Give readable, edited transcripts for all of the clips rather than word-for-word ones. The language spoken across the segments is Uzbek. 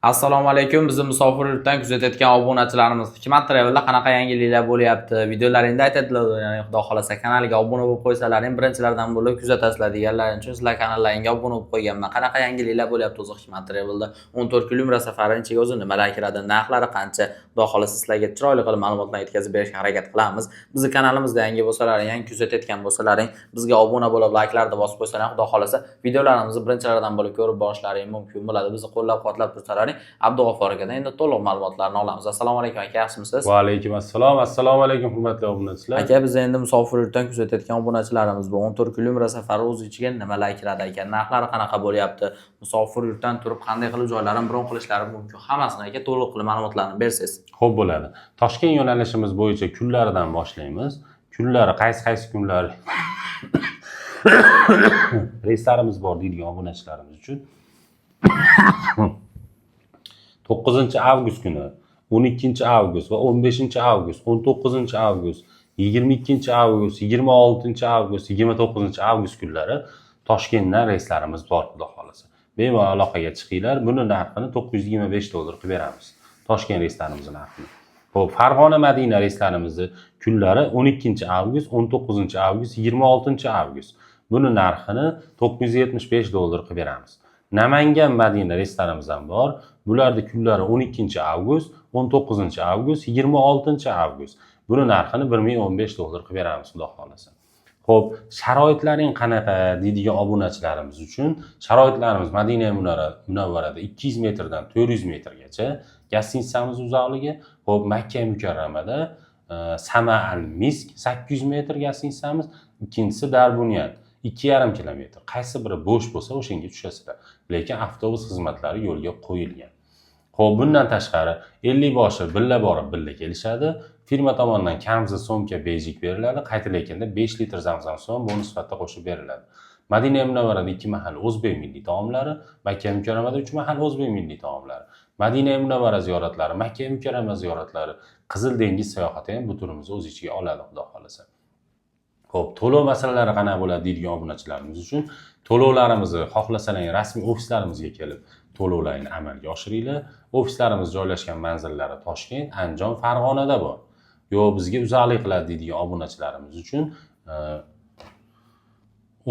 Assalomu alaykum, bizni Musofir yurtdan kuzatayotgan obunachilarimiz. Hikmat Travelda qanaqa yangiliklar bo'lyapti? Videolaringda aytadilar, ya'ni Xudo xolasa kanaliga obuna bo'lib qo'ysalaring, birinchilardan bo'lib kuzatasizlar deganlaring uchun sizlar kanallaringga obuna bo'lib qo'yganman. Qanaqa yangiliklar bo'lyapti o'zi Hikmat Travelda? 14 kunlik umra safari ichiga o'zi nimalar kiradi? Narxlari qancha? Xudo xolasa sizlarga chiroyli qilib ma'lumotlar yetkazib berishga harakat qilamiz. Bizni kanalimizda yangi bo'lsalaring, yangi kuzatayotgan bo'lsalaring, bizga obuna bo'lib, layklarni bosib qo'ysalaring, Xudo xolasa videolarimizni birinchilardan bo'lib ko'rib borishlaring mumkin bo'ladi. Bizni qo'llab-quvvatlab tursalaring, Abdug'affor akadan endi to'liq ma'lumotlarni olamiz. Assalomu alaykum aka, yaxshimisiz? Va alaykum assalom. Assalomu alaykum, hurmatli obunachilar. Aka, biz endi musofir yurtdan kuzatayotgan obunachilarimiz, bu 14 kunlik umra safari o'z ichiga nimalar kiradi aka? Narxlari qanaqa bo'lyapti? Musofir yurtdan turib qanday qilib joylarini bron qilishlari mumkin? Hammasini, aka, to'liq qilib ma'lumotlarni bersangiz. Xo'p, bo'ladi. Toshkent yo'nalishimiz bo'yicha kunlaridan boshlaymiz. Kunlari qaysi qaysi kunlar reyslarimiz bor deydigan obunachilarimiz uchun 9 avgust kuni, 12 avgust va 15 avgust, 19 avgust, 22 avgust, 26 avgust, 29 avgust kunlari Toshkentdan reyslarimiz bor, Xudo xolasa. Bemalol aloqaga chiqinglar. Buni narxini 925 dollar qilib beramiz. Toshkent reyslarimizni narxini. Xo'p, Farg'ona Madina reyslarimizni kunlari 12 avgust, 19 avgust, 26 avgust. Buni narxini 975 dollar qilib beramiz. Namangan Madina reyslarimiz ham bor. Bularni kunlari 12 avgust, 19 avgust, 26 avgust. Buni narxini 1015 dollar qilib beramiz, Xudo xolasa. Xo'p, sharoitlaring qanaqa deydigan obunachilarimiz uchun sharoitlarimiz Madina Munavvarada 200 metrdan 400 metrgacha гостиница miz uzoqligi. Xo'p, Makka Mukarramada Sama al Misk 800 metr гостиница miz, ikkinchisi Darbunyan 2,5 kilometr. Qaysi biri bo'sh bo'lsa, o'shanga tushasizlar. Lekin avtobus xizmatlari yo'lga qo'yilgan. Xo'p, bundan tashqari 50 boshi billa borib, billa kelishadi. Firma tomonidan kamzi, сумка, bejik beriladi. Qaytilayotganda 5 litr zamzam suvi bonus sifatida qo'shib beriladi. Madina Munavvarada 2 mahal o'zbek milliy taomlari, Makka Mukarramada 3 mahal o'zbek milliy taomlari. Madina Munavvara ziyoratlari, Makka Mukarrama ziyoratlari, Qizil dengiz sayohati ham bu turimizni o'z ichiga oladi, Xudo xolasa. Xo'p, to'lov masalalari qanaqa bo'ladi deydigan obunachilarimiz uchun to'lovlarimizni xohlasalaring rasmiy ofislarimizga kelib to'lovlarni amalga oshiringlar. Ofislarimiz joylashgan manzillari Toshkent, Andijon, Farg'onada bor. Yo'q, bizga uzoqlik qiladi deydigan obunachilarimiz uchun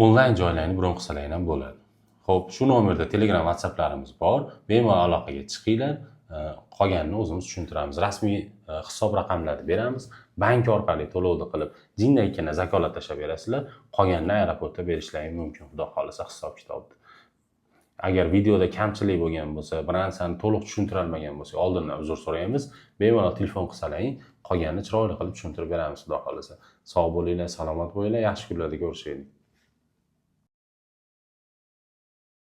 onlayn joylarni bron qilsalar ham bo'ladi. Xo'p, shu nomerda Telegram, WhatsApplarimiz bor. Bemalol aloqaga chiqinglar. Qolganini o'zimiz tushuntiramiz. Rasmiy hisob raqamlarni beramiz. Bank orqali to'lovni qilib, jindakkina zakolat tashlab berasizlar. Qolganini aeroportda berishlari mumkin, Xudo xolasa, hisob kitobni. Agar videoda kamchilik bo'lgan bo'lsa, bir narsani to'liq tushuntirolmagan bo'lsak, oldindan uzr so'raymiz. Bemalol telefon qilsalaring, qolganini chiroyli qilib tushuntirib beramiz, Xudo xolasa. Sog' bo'linglar, salomat bo'linglar, yaxshi kunlarda ko'rishaylik.